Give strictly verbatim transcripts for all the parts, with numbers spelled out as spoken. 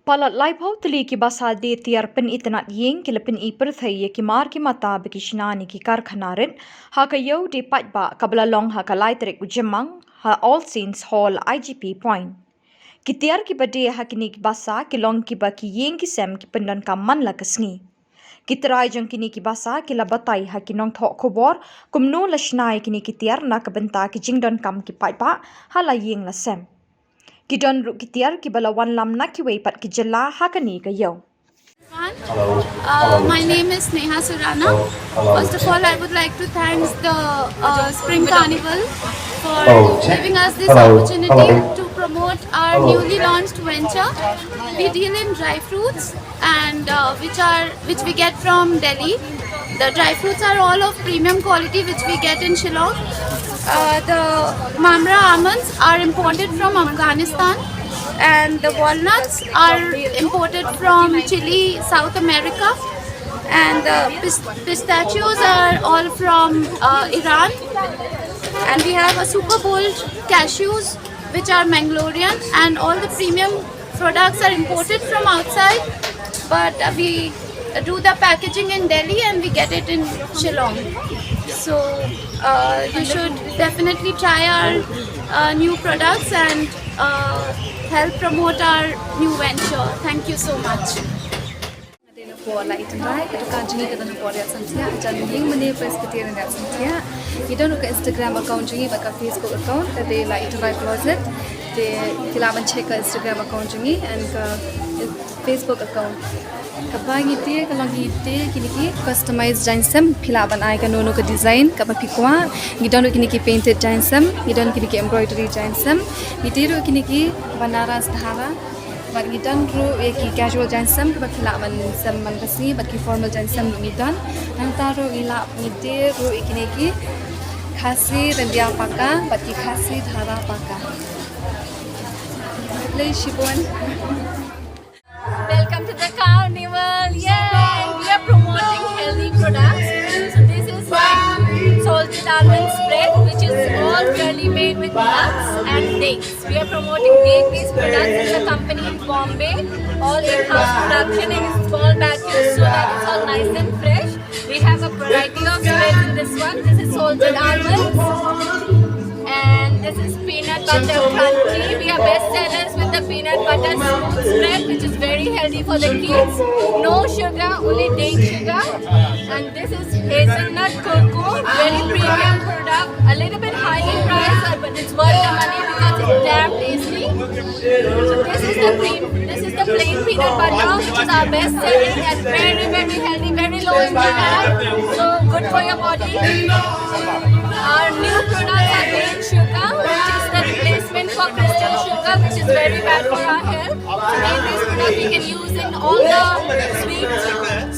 Palat laiphew tylli ki basa die tiar pynitynnad ïing ki la pyni pyrthei ïa ki mar ki mata ba ki shna na ki karkhana rit ha ka ïew die paidbah kaba la long ha ka lai tarik u Jymmang ha All Saints Hall, I G P Point. Ki tiar kiba die ha kine ki basa ki long kiba ki ïing ki sem ki pyndonkam man la ka sngi. Ki trai jong kine ki basa ki la batai ha ki nongthoh khubor kumno la shna ïa kine ki tiar na ka bynta ki jingdonkam ki paidbah ha la ïing la sem. Ki don ruh ki tiar kiba la wanlam na kiwei pat ki jylla ha kane ka ïew. Uh, my name is Neha Surana. First of all, I would like to thank the uh, Spring Carnival for giving us this opportunity to promote our newly launched venture. We deal in dry fruits and uh, which are which we get from Delhi. The dry fruits are all of premium quality which we get in Shillong. Uh, the Mamra almonds are imported from Afghanistan, and the walnuts are imported from Chile, South America, and the pist- pistachios are all from uh, Iran. And we have a super bold cashews, which are Mangalorean, and all the premium products are imported from outside, but uh, we do the packaging in Delhi and we get it in Shillong. So uh, you should definitely try our uh, new products and uh, help promote our new venture. Thank you so much. Dei na por la itynrai ka dukan jong ngi ka don na por ïa Santia, jan ïing mane Presbyterian ïa Santia. Ngi don ka Instagram account jong ngi bad ka Facebook account ka dei la itynrai closet. Te phi lah ban check ka Instagram account jong ngi and ka Facebook account. Kaba ngi die ka long ngi die kine ki customized jaiñsem, phi lah ban ai kano kano ka design kaba phi kwah. Ngi don kine ki painted jaiñsem, ngi don kine ki embroidery jaiñsem, ngi die ruh kine ki banaras dhara. Bad ngi don ruh ïa ki casual jaiñsem kiba phi lah ban sem man ka sngi, bad ki formal jaiñsem ruh ngi don. Nangta ruh ngi lah ngi die ruh ïa kine ki Khasi ryndia paka bad ki Khasi dhara paka. Khublei shibun. Welcome to the carnival. Yay! We are promoting healthy products. So this is my salted almond spread, which is all purely made with nuts and dates. We are promoting date-based products in the company in Bombay. All in-house production and it's all batches so that it's all nice and fresh. We have a variety of spreads in this one. This is salted almonds. And this is peanut butter crunchy. We are best sellers with the peanut butter smooth spread, which is very healthy for the kids. No sugar, only date sugar. And this is hazelnut cocoa, very premium product, a little bit highly priced, but it's worth the money because it's damn tasty. So this is the cream, this is the plain peanut butter, which is our best selling and very, very healthy, very low in sugar. So good for your body. Our new products are cane sugar, which is the replacement for crystal sugar, which is very bad for our health. So cane-based product we can use in all the sweets,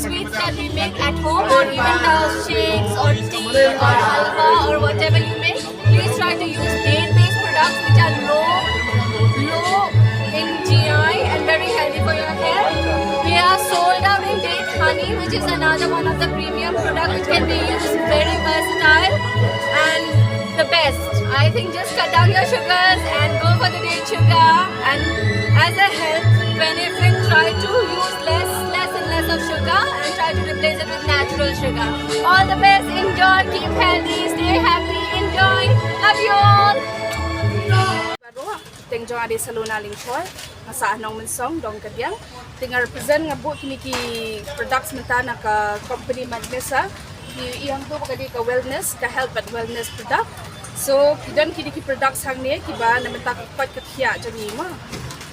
sweets that we make at home, or even the shakes or tea or halwa or whatever you make. Please try to use date-based products which are low, low in G I and very healthy for your health. We are sold out in date honey, which is another one of the premium products which can be used very versatile and the best. I think just cut down your sugars and go for the date sugar. And as a health benefit, try to use less, less and less of sugar and try to replace it with natural sugar. All the best, enjoy, keep healthy, stay happy, enjoy. Love you all. Baroh, teng jong nga dei Salona Lyngkhoi, nga sah ha Nongmynsong, dong Kadiang. Te nga represent, nga buh kine ki products mynta na ka company Magnessa. Ki i hangto ba ka dei ka wellness, ka health bad wellness product. So ki don kine ki products hangne kiba na mynta ka koit ka khiah jong ngi mo.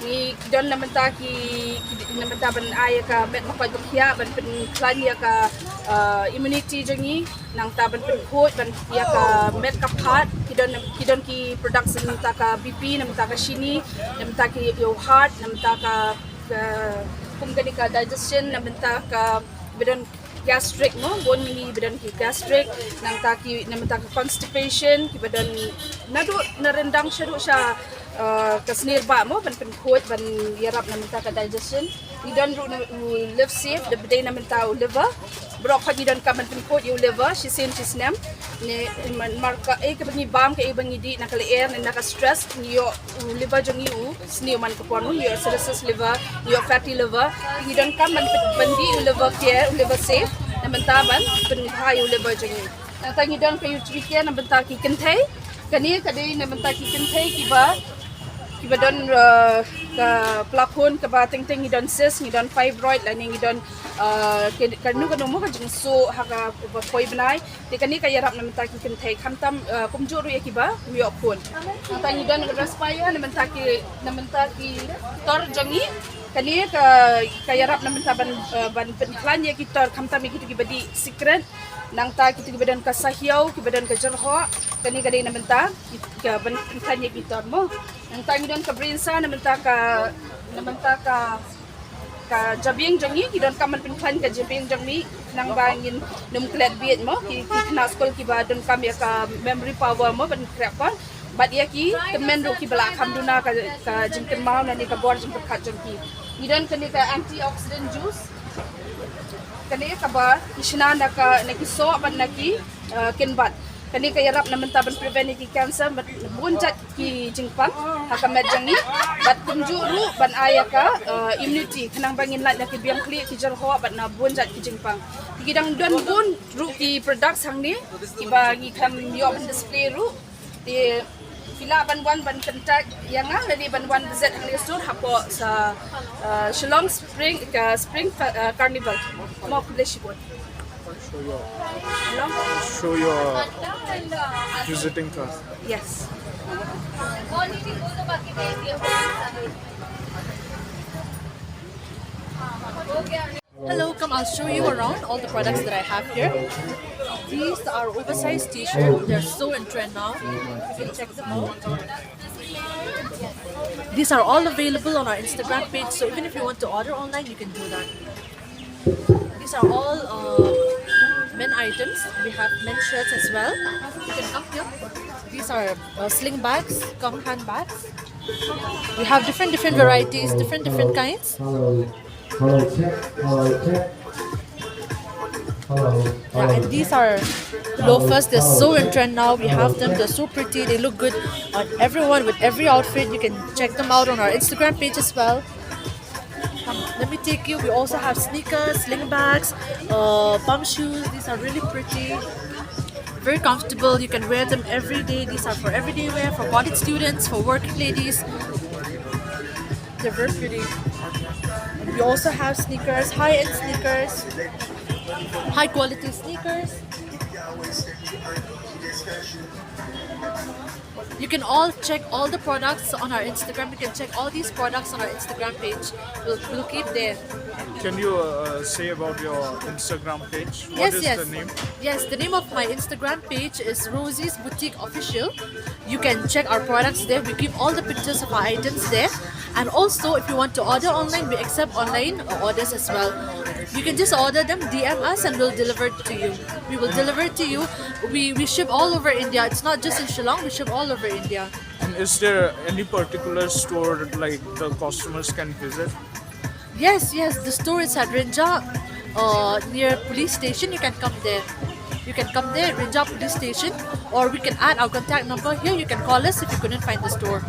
Ngi ki don na mynta ki, ki na mynta ban ai ïa ka met ba koit ba khiah, ban pynkhlaiñ ïa ka uh, immunity jong ngi, nangta ban pynkhuid ban ïa ka met ka phad. Ki don, ki don ki products na mynta ka B P, na mynta ka shini, na mynta ki ïew heart, na mynta ka, ka kum kane ka digestion, na mynta ka ba don gastric mo, bun mini ba don ki gastric, nangta ki na mynta ka constipation, ki ba don Naduh na ryndang shaduh sha, uh, ka snir ba mo ban pynkhuid ban ïarap na mynta ka digestion. Ngi don ruh na u Live Safe, da bdei na mynta u liver. Baroh khoit ngi donkam ban pynkhuid ïa u liver shisien shisnem. Ne man mar ka, eh, kaba ngi bam, ka, eh, ba ngi dih na ka lyer ne na ka stress, ngi ïoh u liver jong ngi u sniew man ka por, ngi ïoh cirrhosis liver, ngi ïoh fatty liver. Ngi donkam ban pyn-, ban dih u Live Care, u Live Safe, na mynta ban pynbha ïa u liver jong ngi. Nangta ngi don ka U T B Care na bynta ki kynthei. Kane ka dei na bynta ki kynthei kiba, kiba don, uh, ka pla khun kaba teng teng, ngi don cyst, ngi don fibroid, lane ngi don, uh, ka, kano kano mo ka jingsuh ha kaba poi bnai. Te kane ka ïarap na bynta ki kynthei, khamtam, uh, kumjuh ruh ïa kiba ym ïoh khun. Nangta ngi don ka Respire na bynta ki, na bynta ki tor jong ngi. Kane ka, ka ïarap na bynta ban, uh, ban pynkhlaiñ ïa ki tor, khamtam ïa kito kiba dih sikret. Nangta kito kiba don ka sahiaw, kiba don ka jyrhoh, kane ka dei na bynta ki, ka ban pynkhlaiñ ïa ki tor mo. Nangta ngi don ka Brain Sa na bynta ka, na bynta ka, ka jabieng jong ngi, ngi donkam ban pynkhlaiñ ka jabieng jong ngi, nangba ngin nym klet bieit mo, ki, ki khynnah skul kiba donkam ïa ka memory power mo, ban khreh kon. Bad ïa ki tymmen ruh kiba la kham duna ka, ka jingkynmaw lane ka bor jingpyrkhat jong ki. Ngi don kane ka antioxidant juice. Kane kaba ki shna na ka, na ki soh bad na ki, uh, kynbat. Kane ka ïarap na bynta ban prevent ïa ki cancer bad bun jait ki jingpang ha ka met jong ngi. Bad kumjuh ruh ban ai ïa ka, uh, immunity, khnang ba ngin lait na ki biang khlieh, ki jyrhoh bad na bun jait ki jingpang. Ki dang don bun ruh ki products hangne kiba ngi khlem ïoh ban display ruh. Te phi lah ban wan ban contact ïa nga lane ban wan visit hangne store hapoh sa, uh, Shillong Spring, uh, Spring Fe-, uh, Carnival. Mo, khublei shibun. Show your, Hello? Show your visiting card. Yes. Hello, come, I'll show you around all the products that I have here. These are oversized t-shirts. They're so in trend now. You can check them out. These are all available on our Instagram page, so even if you want to order online, you can do that. These are all, uh, men items. We have men shirts as well. You can come here. These are, uh, sling bags, cum handbags. We have different, different varieties, different, different kinds. Hello, check. Hello, check. Hello. Yeah, and these are loafers. They're so in trend now. We have them. They're so pretty. They look good on everyone with every outfit. You can check them out on our Instagram page as well. Um, let me take you. We also have sneakers, sling bags, uh, pump shoes. These are really pretty. Very comfortable. You can wear them every day. These are for everyday wear, for college students, for working ladies. They're very pretty. And we also have sneakers, high-end sneakers, high-quality sneakers. You can all check all the products on our Instagram. You can check all these products on our Instagram page. We'll, we'll keep there. Can you, uh, say about your Instagram page? What Yes, is yes. the name? Yes, the name of my Instagram page is Rosie's Boutique Official. You can check our products there. We keep all the pictures of our items there. And also, if you want to order online, we accept online orders as well. You can just order them, D M us, and we'll deliver it to you. We will deliver it to you. We, we ship all over India. It's not just in Shillong. We ship all over India. And is there any particular store that, like, the customers can visit? Yes, yes. The store is at Rynjah, uh, near police station. You can come there. You can come there, Rynjah police station, or we can add our contact number here. You can call us if you couldn't find the store.